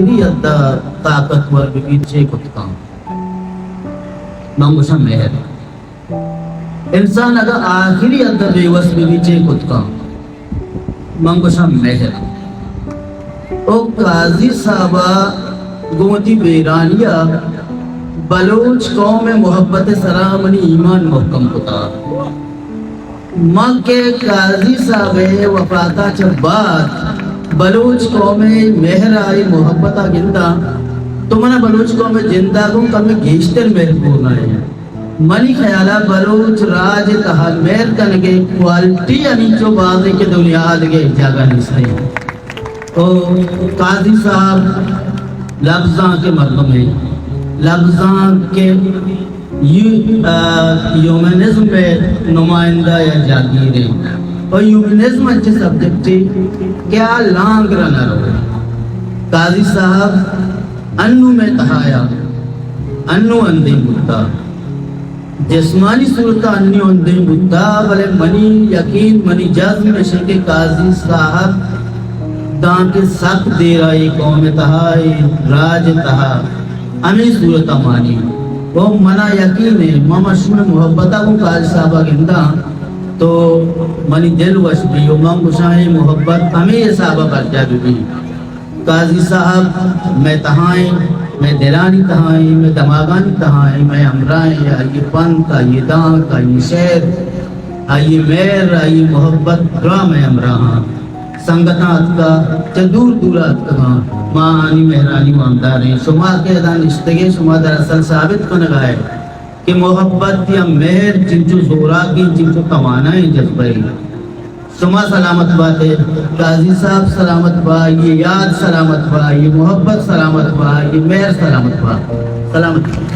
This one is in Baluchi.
آخری حد ءَ طاقتور بہ بیت، چے کت کن؟ من گوشاں مہر۔ انسان اگاں آخری حد ءَ بے وس بہ بیت، چے کت کن؟ من گوشاں مہر۔ او قاضی صاحب ءَ گوں وتی بیرانی ءَ بلوچ قوم ءِ محبت ءِ سرا منی ایمان مھکم کتا۔ من کہ قاضی صاحب ءِ وفات ءَ چہ بعد بلوچ قوم ءِ مہر ءَ، آئی محبت ءَ گنداں، تو منا بلوچ قوم ءِ جند ءَ گوں کمے گیشتر مہر بورنا ئے۔ منی خیال ءَ بلوچ راج ءِ تہا مہر کنگ ءِ کوالٹی ہمینچو بازیں کہ دنیا ءَ دگہ ہچ جاگہ نیست اِنت۔ او قاضی صاحب لبزانک ءِ مردمے، لبزانک ءِ یو-، آ، ہیومنزم ءِ نمائندہ یا جاگیرے۔ او ہیومنزم انچیں سبجیکٹے کہ آ لانگ رنر اِنت۔ قاضی صاحب انوں مئے تہا یا، انوں اندیم بوتا۔ جسمانی صورت ءَ انوں اندیم بوتا، بلے منی یقین، منی جزم اِش اِنت کہ قاضی صاحب دانکہ سک دیر ءَ اے قوم ءِ تہا، اے راج ءِ تہا ہمے صورت ءَ مانی۔ او منا یقین اِنت، من شمئے محبت ءَ گوں قاضی صاحب ءَ گنداں تو منی دل وش بی، او من گوشاں اے محبت ہمے حساب ءَ برجاہ بہ بی۔ قاضی صاحب مئے تہا اِنت، مئے دلانی تہا اِنت، مئے دماغانی تہا اِنت، مئے ہمراہ اِنت۔ آئی ءِ پنت، آئی ءِ دانک، آئی ءِ شعر، آئی ءِ مہر، آئی ءِ محبت دراہ مئے ہمراہ اَنت۔ سنگتاں اتکا، چہ دور دور ءَ اتکگاں، ما آہانی مہرانی وامدار ایں۔ شما کہ ادا نشتگ ئے، شما دراصل ثابت کنگا ئے کہ محبت یا مہر چنچو زوراکیں، چنچو توانائیں جذبہ اے۔ شما سلامت بات ئے، قاضی صاحب سلامت با، آئی ءِ یاد سلامت با، آئی ءِ محبت سلامت با، آئی ءِ مہر سلامت با۔ سلامت۔